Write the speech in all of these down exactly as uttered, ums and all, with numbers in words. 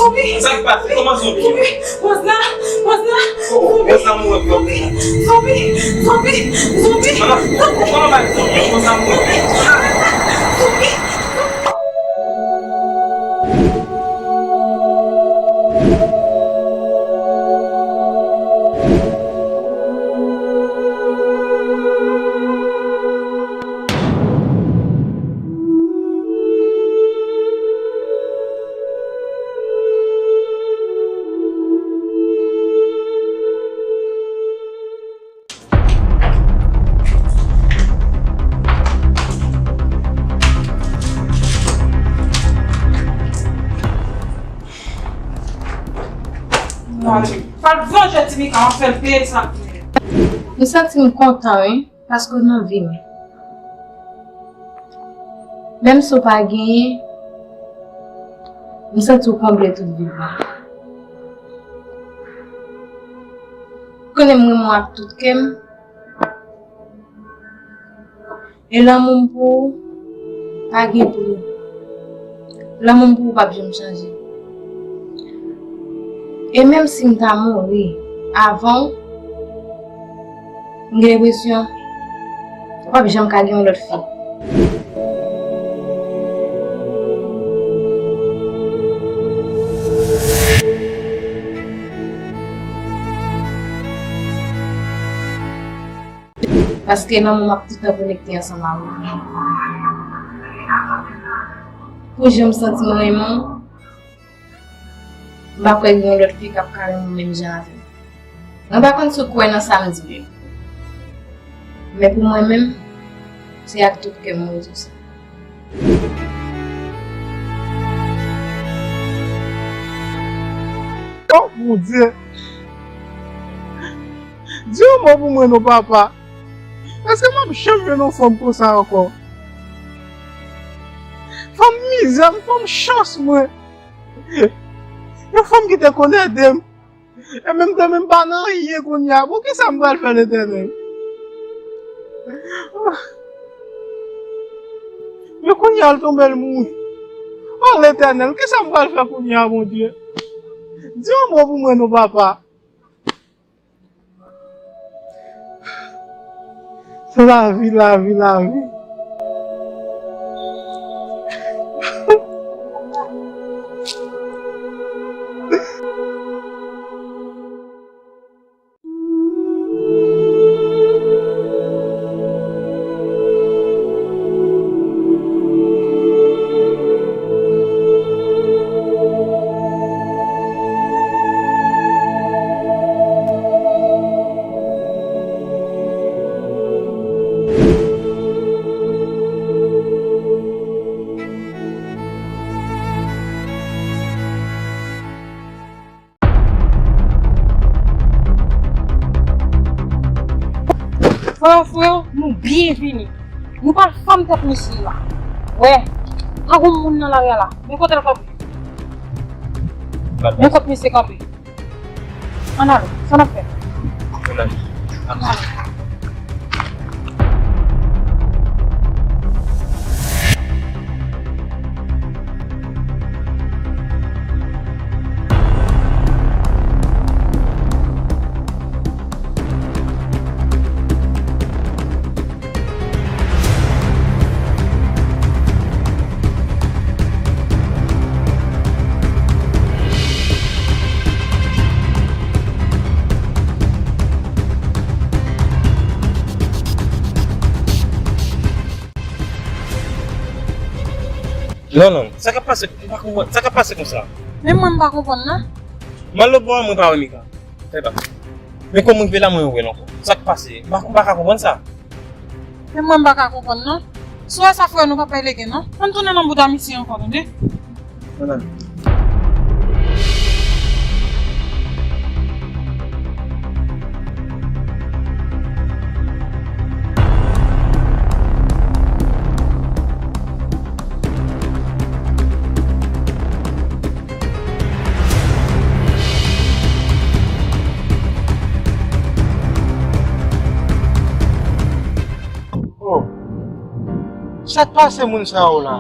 Sa k pase? Kòman zonbi? Zonbi! Rosna! Rosna! Oh, zonbi! Rosna mouri ankò. Zonbi! Zonbi! Zonbi! Zonbi! Kòman, kòman bay zonbi? Rosna mouri. Zonbi! Fal vanje Timika, m ap fè l peye sa. M santi m kontan, wi. Paske w nan vi m. Menm si w pa genyen, m santi w konble tout vid la. Konnen m renmen w ak tout kè m. E lanmou m pou ou pa gen pri. Lanmou m pou ou p ap janm chanje. E menm si m ta mouri avan w, m gen enpresyon ou p ap janm ka gen yon lòt fi. Paske lanmou m ap tout tan konekte ansanm avè w. Pou jan m santi m renmen w, m pa kwè gen yon lòt fi k ap ka renmen w menm jan avè m. Mwen pa konn si w kwè nan sa m di yo. Men pou mwen menm, se ak tout kè m mwen di w sa. Oh, Bondye! Di yon mo pou mwen non, papa. Èske m ap janm jwenn yon fanm konsa ankò? Fanm mizè m, fanm chans mwen. Yon fanm ki te konn ede m. E menm tan menm pa nan anyen kounye a. Bon, kisa m pral fè, Letènèl? Men kounye a l tonbe, l mouri. Oh, Letènèl, kisa m pral fè kounye a, Bondye? Di yon mo pou mwen non, papa. Lavi, lavi, lavi. Frè, frè, nou byen vini. Nou pral fanm tèt mesye la. Wè, pa gon moun nan lari a la. Men kote l kanpe. Men kot mesye kanpe. Ann ale, sa n ap fè? Ann ale. Ann ale. Non, non, sa k ap pase, m pa konprann. Sa k ap pase konsa? Menm mwen, m pa konprann, non. M al lòt bò a, mwen pa wè Mika. Fè pa. Men kòm m rive la, mwen wè l ankò. Sa k pase? M pa, m pa ka konprann sa. Menm mwen, m pa ka konprann, non. Si w wè sa, frè, nou p ap bay legen, non. Ann tounen nan bout a misye ankò, tande. Ann ale. Oh, sa k pase moun sa yo la?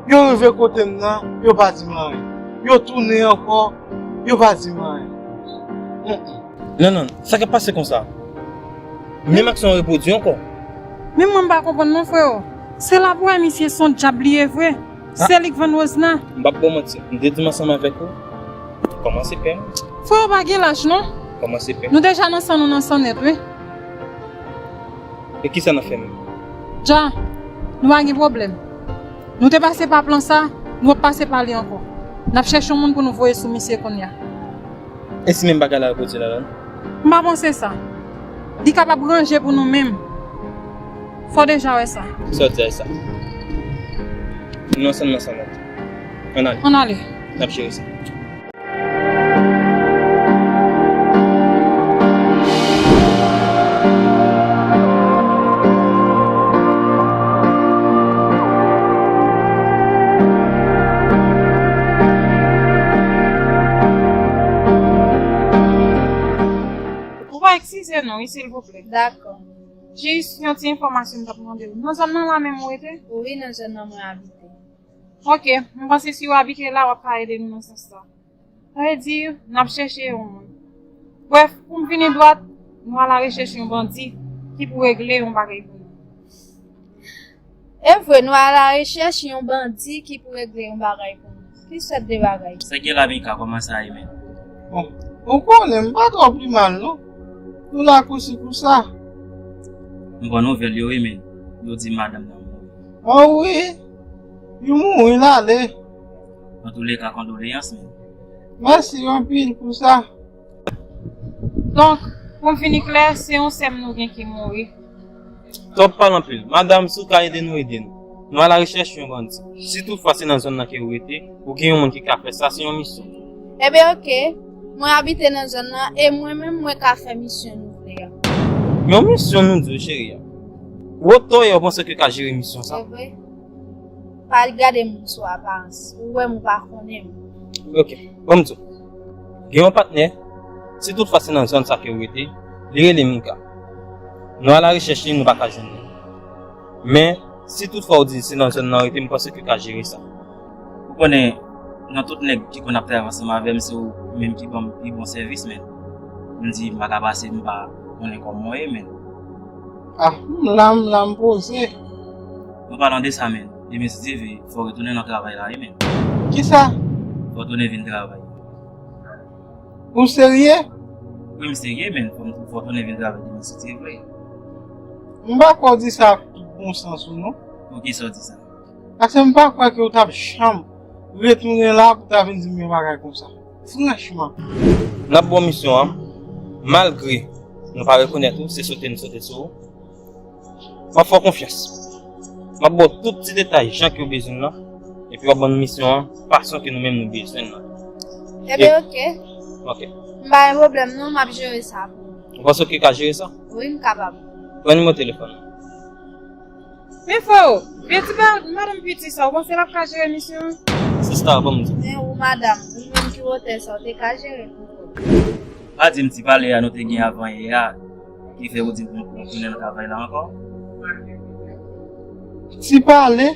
Yo rive kote m nan, yo pa di m anyen. Yo tounen ankò, yo pa di m anyen. Mm, mm. Non, non, sa k ap pase konsa? Menm aksyon an repwodui ankò. Menm mwen m pa konprann non, freo. Se la pou wè misye se yon dyab li ye vre. Ah. Se li k vann Rosna. M p ap ba w manti, m te di m ansanm avèk ou. Kòmanse pè m. Freo, pa gen laj non. Kòmanse pè m. Nou deja nan san nou nan san nèt, wi. E kisa n ap fè menm? Dja, nou pa gen pwoblèm. Nou te pase pa plan sa, nou ap pase pa li ankò. N ap chèche yon moun pou nou voye sou misye kounye a. E si menm bagay la repwodui la, la? M pa panse sa. Li kapab ranje pou nou menm. Fò deja wè sa. Sa w di a sa. Nou ansanm nan sa nèt. Ann ale. Ann ale. N ap jere sa. Ou va eskize nou, wi, silvouplè. Dakò. Jis yon ti enfòmasyon m t ap mande w. Nan zòn nan la menm ou rete? Wi, nan zòn nan mwen abite. Ok, m panse si w abite la, w ap ka ede nou nan sans sa. Sa vle di, n ap chèche yon moun. Brèf, pou m vini dwat, nou alarechèch yon bandi ki pou regle yon bagay pou nou. E vre, nou alarechèch yon bandi ki pou regle yon bagay pou nou. Ki sòt de bagay? Sèke la, Mika, kòman sa ye, menm? Bon, ou konnen, m pa twò pi mal, non. Nou la kousi kousa. M pran nouvèl yo, wi, menm. Yo di madanm nan mouri. An wi, li mouri, l ale. Antouleka, kondoleyans, menm. Mèsi anpil pou sa. Donk, pou m fini klè, se yon sè m nou gen ki mouri. Twòp pale anpil. Madanm, si w ka ede nou, ede nou. Nou alarechèch yon bandi. Si toutfwa se nan zòn nan ke ou rete, ou gen yon moun ki ka fè sa, se yon misyon. Enben, oke. Mwen abite nan zòn nan e mwen menm, mwen ka fè misyon nou vle a. Yon misyon nou di w, cheri a. Ou otò e ou panse ke w ka jere misyon sa? Se vre. Pa gade moun sou aparans. Ou wè m, ou pa konnen m. Ok, ban m di w. Gen yon patnè, si toutfwa se nan zòn sa ke w rete, li rele Mika. Nou alarechèch li, nou pa ka jwenn li. Men, si toutfwa w di se nan zòn nan w rete, m panse ke w ka jere sa. Ou konnen, nan tout nèg ki konn ap travay ansanm avè m, se ou menm ki ban m pi bon sèvis, menn. M di, m pa ka pase, m pa konnen kòman w ye, menn. Ah, m la, m la, m poze. An palan de sa, menn, demen si Dye vle, fò w retounen nan travay la, wi, menn. Kisa? Fò w tounen vin travay. Ou serye? Wi, m serye, menn, fò m, fò w tounen vin travay demen si Dye vle. M pa kwè w di sa ak tout bon sans ou, non. Poukisa w di sa? Paske m pa kwè ke w t ap janm retounen la pou w ta vin di m yon bagay konsa. Franchman. N ap ba w misyon an, malgre nou pa rekonèt ou, se sote nou sote sou ou. M ap fè w konfyans. M ap ba w tout ti detay jan ke w bezwen l lan, epi w ap ban nou misyon an fason ke nou menm nou bezwen l lan. Enben, oke. Oke. M pa gen pwoblèm non, m ap jere sa pou ou. Ou panse ke w ka jere sa? Wi, m kapab. Pran nimewo telefòn nan. Men freo, vye ti pa madanm piti sa, ou panse l ap ka jere misyon an? Sista, ban m di. Men ou madanm, ou menm ki wotè sa, ou te ka jere l pou ou. Pa di m ti pale a nou te gen avanyè a, ki fè ou di m pou m tounen nan travay la ankò? Ti pale?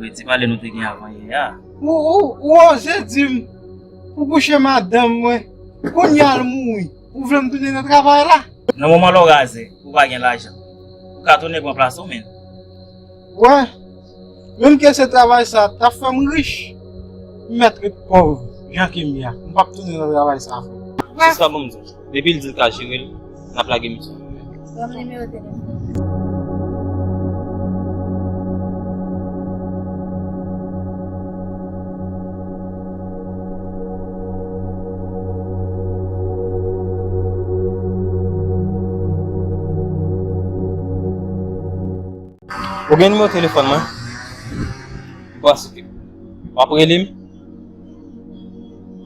Wi, ti pale nou te gen avanyè a. Ou, ou, ou oze di m pou kouche madanm mwen, kounye a l mouri, ou vle m tounen nan travay la? Nan moman lè w razè, ou pa gen lajan, ou ka tounen pran plas ou, menn. Wè, menm ke se travay sa t ap fè m rich, m mèt ret pòv jan ke m ye a. M p ap tounen nan travay sa, frè. Wè. Se sa ban m di w. Depi l di l ka jere l, n ap lage misyon. Ban m nimewo telefòn. Ou gen nimewo telefòn mwen? Ou pa site. W ap rele m?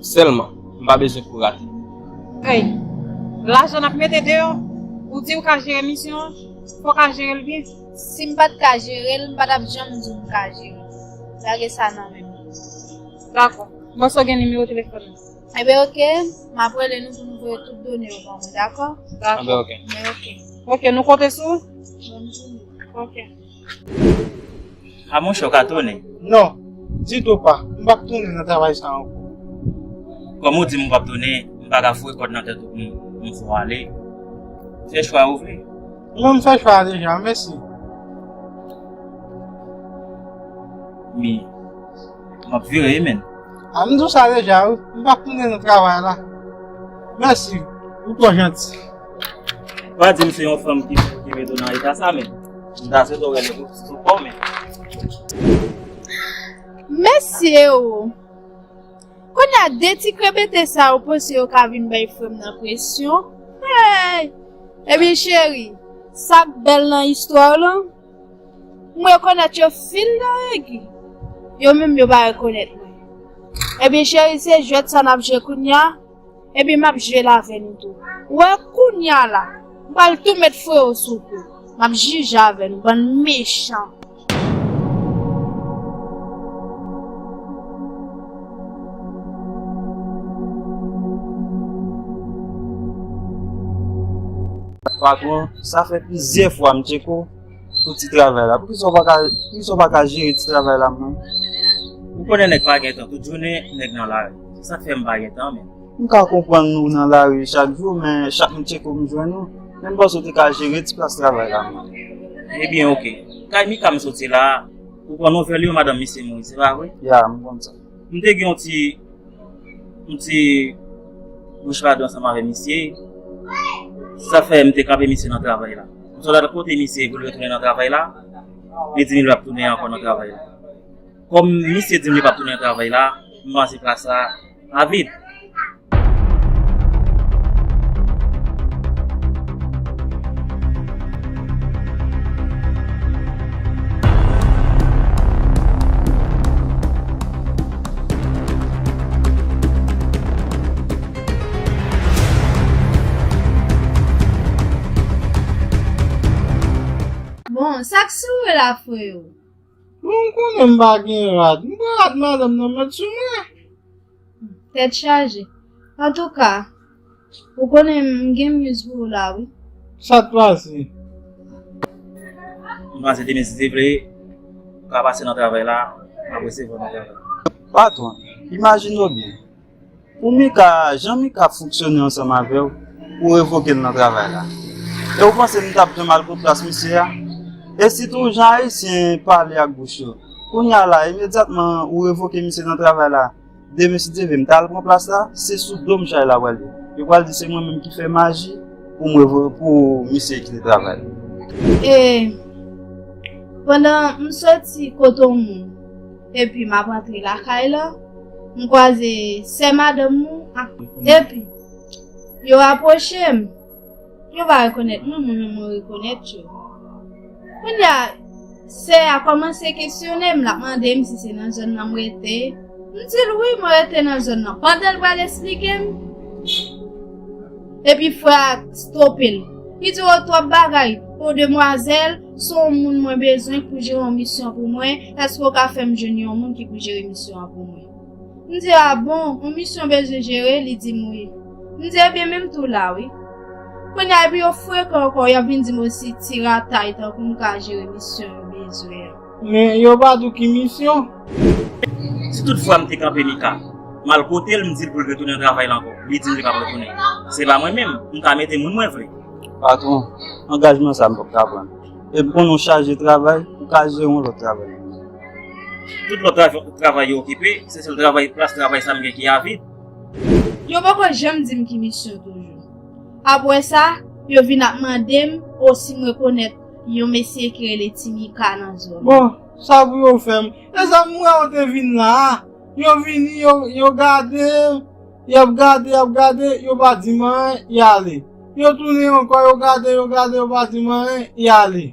Sèlman, m pa bezwen pou rate. Ey, lajan n ap mete deyò, ou di ou ka jere misyon an, fò w ka jere l byen. Si m pa t ka jere l, m pa t ap janm di w m ka jere l. Lage sa nan men m. Dakò. Mwen sou gen nimewo telefòn nan. Enben, oke, m ap rele nou pou nou voye tout done yo ban mwen, dakò? Dakò. Enben, oke. Enben, oke. Oke, nou konte sou ou? Bòn jounen. Oke. A monchè, w ka tounen? Non, ditou pa. M p ap tounen nan travay sa ankò. Kòm ou di m w ap tounen, m pa ka foure kòd nan tèt ou pou m, pou m fè w ale. Fè chwa ou vle. Non, m fè chwa a deja, mèsi. Men, m ap vire wi, menn. A, m di w sa deja, wi. M p ap tounen nan travay la. Mèsi, ou twò janti. Pa di m se yon fanm ki, ki mete w nan eta sa, menn. M ta swete w wè nèg ou sou kò w, menn. Mesye o! Kounye a, de ti krebete sa yo panse yo ka vin bay frè m nan presyon. Hey! Ebyen, cheri, sa k bèl nan istwa w lan, m rekonèt yo fil nan regi. Yo menm, yo pa rekonèt mwen. Ebyen, cheri, se jwèt sa n ap jwe kounye a. Ebyen, m ap jwe l avè nou tou. Ou wè, kounye a la, m pral tou met fre yo sou kou. M ap jije avè nou, bann mechan. Patwon, sa fè plizyè fwa m tcheke w pou ti travay la. Poukisa w pa ka, poukisa w pa ka jere ti travay la, mwen? Ou konnen nèg pa gen tan, tout jounen nèg nan lari. Se sa k fè m pa gen tan, men. M ka konprann ou nan lari chak jou, men chak m tcheke w m jwenn ou. Men m panse w te ka jere ti plas travay la, mwen. Ebyen, oke. Kay Mika m soti la, ou pran nouvèl yo, madanm misye mouri, se pa vre? Ya, m konn sa. M te gen yon ti, yon ti bouch pa dlo ansanm avè misye. Sa fè m te kanpe misye nan travay la. M sot al kote misye pou l retounen nan travay la. Li di m li p ap tounen ankò nan travay la. Kòm misye di m li p ap tounen nan travay la, m panse plas la a vid. Bon, sa k souri la, freo? Bon, ou konnen m pa gen rad. M pran rad madanm nan met sou mwen. Tèt chaje. Antouka, ou konnen m gen muse pou ou la, wi. Sa k pase? M panse demen, si Dye vle, ou ka pase nan travay la, m ap resevwa w nan travay la. Patwon, imajine w byen. Pou Mika, jan Mika ap fonksyone ansanm avè w, ou revoke l nan travay la. E ou panse m t ap janm al pran plas misye a? E sitou jan Ayisyen pale ak bouch yo. Kounye a la, imedyatman ou revoke misye nan travay la, demen, si Dye vle, m ta al pran plas la, se sou do m chay la pral ye. Yo pral di se mwen menm ki fè maji pou m revo-, pou misye kite travay. E pandan m soti kote w moun, epi m ap antre lakay la, m kwaze sè madanm ou ak, epi yo rapwoche m. Yo pa rekonèt mwen, mwen menm mwen rekonèt yo. Kounye a, sè a kòmanse kesyone m, l ap mande m si se nan zòn nan m rete. M di l wi, mwen rete nan zòn nan. Pandan l pral esplike m, epi frè a stope l. Li di, "O, twòp bagay. O, demwazèl, se yon moun mwen bezwen pou jere yon misyon pou mwen. Èske w ka fè m jwenn yon moun ki pou jere misyon an pou mwen?" M di, "A bon, yon misyon bezwen jere?" Li di m wi. M di, "Ebyen, men m tou la, wi." Kounye a, epi yo frekan ankò, y ap vin di m osi ti ratay tankou m ka jere misyon yo bezwen an. Men yo pa di w ki misyon. Si tout fwa m te kanpe Mika, m al kote l, m di l pou l retounen nan travay la ankò, li di m li p ap retounen. Se pa mwen menm, m ka mete moun mwen vle. Patwon, angajman sa m p ap ka pran. E m konnen w chaje travay, ou ka jere yon lòt travay. Tout lòt tra-, travay yo okipe, se sèl travay, plas travay sa m gen ki a vid. Yo poko janm di m ki misyon toujou. Apre sa, yo vin ap mande m osi m rekonèt yon mesye ki rele Ti Mika nan zòn. Bon, sa pou yo fè m? E sa m wè yo te vin la a. Yo vini, yo, yo gade, y ap gade, y ap gade, yo pa di m anyen, y ale. Yo tounen ankò, yo gade, yo gade, yo pa di m anyen, y ale.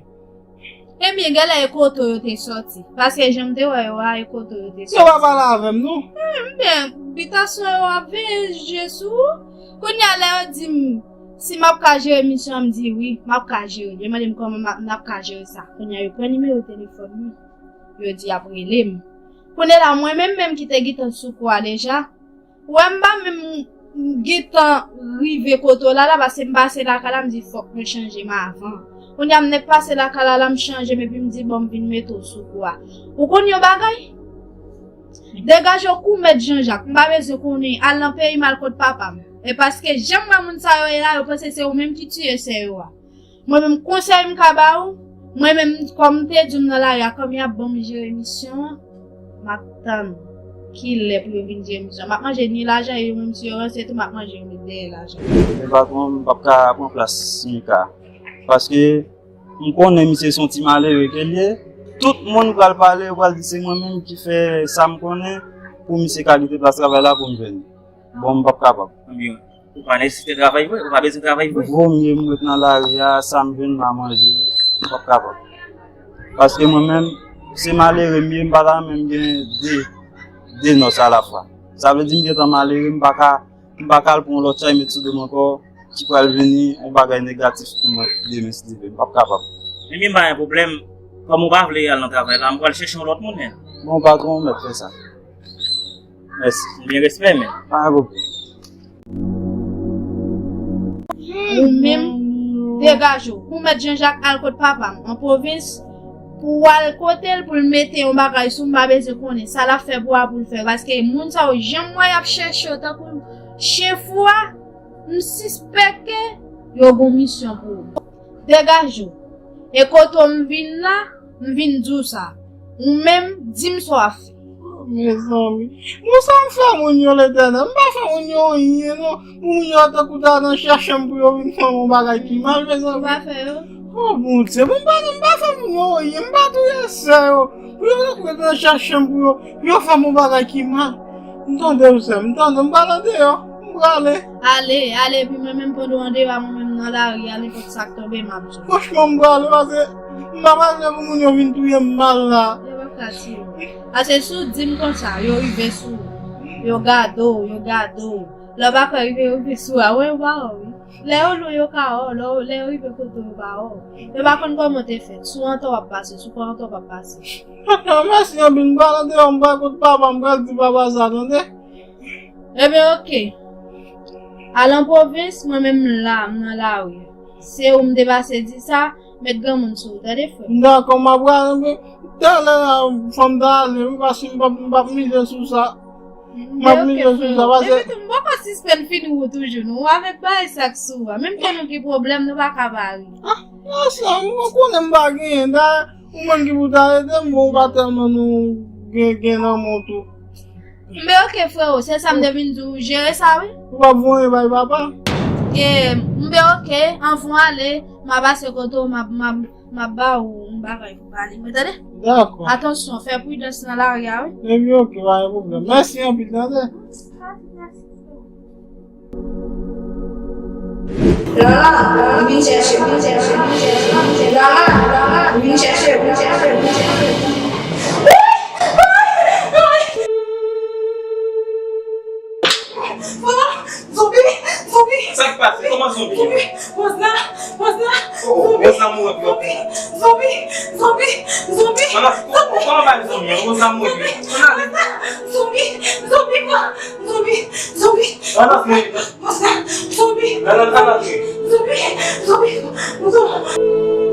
Ebyen, genlè e kote yo te sòti. Paske jan m te wè yo a, e kote yo te sòti. Yo pa pale avè m, non. Hmm, byen, bitasyon yo ap veye je sou ou. Kounye a, lè yo di m si m ap ka jere misyon an, m di wi, m ap ka jere. Yo mande m kòman m ap, n ap ka jere sa. Kounye a, yo pran nimewo telefòn mwen. Yo di y ap rele m. Kounye a la, mwen menm menm ki te gentan sou kou a deja, ou wè m pa menm gentan rive kote w la la, paske m pase lakay la, m di fòk mwen chanje m avan. Kounye a m nèk pase lakay la la, m chanje m epi m di bon, m vin mete w sou kou a. Ou konn yon bagay? Degaje w kou mèt Janjak, m pa bezwen konnen, al nan peyi m, al kot papa m. E paske jan m wè moun sa yo ye la, yo panse se ou menm ki tiye sè yo a. Mwen menm, konsèy m ka ba ou, mwen menm, kòm m te di w, m nan lari a, kòm y ap ban m jere misyon an, m ap tann kilè pou yo vin jere misyon an. M ap manje ni lajan e yo menm, si yo ranse tou, m ap manje yo met dèyè lajan. Men patwon, m p ap ka pran plas Mika. Paske m konnen misye se yon ti malere ke l ye. Tout moun pral pale, yo pral di se mwen menm ki fè sa m konnen pou misye ka kite plas travay la pou m vini. Bon, m p ap kapab. Ebyen, ou pa nesesite travay vre, ou pa bezwen travay vre. Vomye m ret nan lari a, sa m jwenn m a manje, m p ap kapab. Paske mwen menm, se malere m ye, m pa ta renmen m gen de, de nòs alafwa. Sa vle di m gentan malere, m pa ka, m pa ka al pran yon lòt chay met sou do m ankò, ki pral vini yon bagay negatif pou mwen demen si Dye vle, m p ap kapab. Ebyen, m pa gen pwoblèm, kòm ou pa vle al nan travay la, m pral chèche yon lòt moun, men. Bon, patwon, ou mèt fè sa. Mèsi. Byen respè, men. Pa gen pwoblèm. Ou menm, degaje w. Ou mèt Janjak al kot papa m, an pwovens, pou w al kote l, pou l mete yon bagay sou m, m pa bezwen konnen. Sa l ap fè pou a pou l fè. Paske moun sa yo, jan m wè y ap chèche yo tankou chen fou a, m sispèk ke yo gon misyon pou ou. Degaje w. E kote w m vin la, m vin di w sa. Ou menm, di m sa w ap fè. Mezanmi. Bon, sa m fè moun yo, Letènèl? M pa fè moun yo anyen, non. Moun yo tankou ta nan chèche m pou yo vin fè m yon bagay ki mal, mezanmi. Ou pa fè yo? Oh, Bondye, bon, m pa, m pa fè moun yo anyen, m pa touye sè yo. Pou yo tankou ta nan chèche m pou yo, pou yo fè m yon bagay ki mal. M tande w, sè m, m tande, m pral andeyò, m prale. Ale, ale, epi mwen menm pandan w andeyò a, mwen menm nan lari a, nenpòt sa k tonbe, m ap di w. Franchman, m prale, paske m pa prale pou moun yo vin touye m mal la. Yo p ap ka tiye w. Paske si w di m konsa, yo rive sou ou. Yo gade w, yo gade w. Lè w pa kwè rive, yo rive sou ou a, wè, yo pa wè w, wi. Lè yo lwen, yo ka wè w, lè yo, lè yo rive kote w, yo pa wè w. Yo pa konn kòman w te fèt. Si w antò w ap pase, si w pa antò w p ap pase. Mèsi anpil, m pral andeyò, m pral kot papa, m pral di papa sa, tande? Ebyen, oke. Al an pwovens, mwen menm m la, m nan lari. Se ou m te pase di sa, met granmoun sou ou, tande, frè m? Dakò, m ap prale, men talè a, fò m ta ale, wi, paske m p ap, m p ap mize sou sa. M ap mize sou sa, paske. Epi tou, m poko sispann fini ou toujou, non. Ou avèk bagay sa k sou ou a. Menm ke nou gen pwoblèm, nou pa ka pa ri. Ah, non, sè, mwen konnen m pa genyen. Dayè, ou menm ki pou ta ede m, bon, ou pa tèlman nou gen, gen nan men w tou. M ben oke, freo, se sa m te vin di w, jere sa, wi. Ou p ap voye bay papa? E, m ben oke, anvan w ale, m a pase kote w, m ap, m ap, m ap ba ou yon bagay pou pale, mwen tande? Dakò. Atansyon, fè pridans nan lari a, wi. Ebyen, oke, pa gen pwoblèm. Mèsi anpil, tande? Lala, vin chèche, vin chèche, vin chèche, vin chèche. Lala, vin chèche, vin chèche, vin chèche. Zonbi, zonbi, zonbi. Sa k pase? Kòman zonbi? Zonbi, Wozna, Wozna, oh, oh, zonbi, Wozna mouri, zonbi, zonbi, zonbi, zonbi. Kòman, kòman, kòman pa zonbi? Wozna mouri. Ann ale. Wozna, zonbi, zonbi, kwa? Zonbi, zonbi. Wozna, zonbi. Wozna, zonbi. Wozna, zonbi. Zonbi, zonbi, zonbi.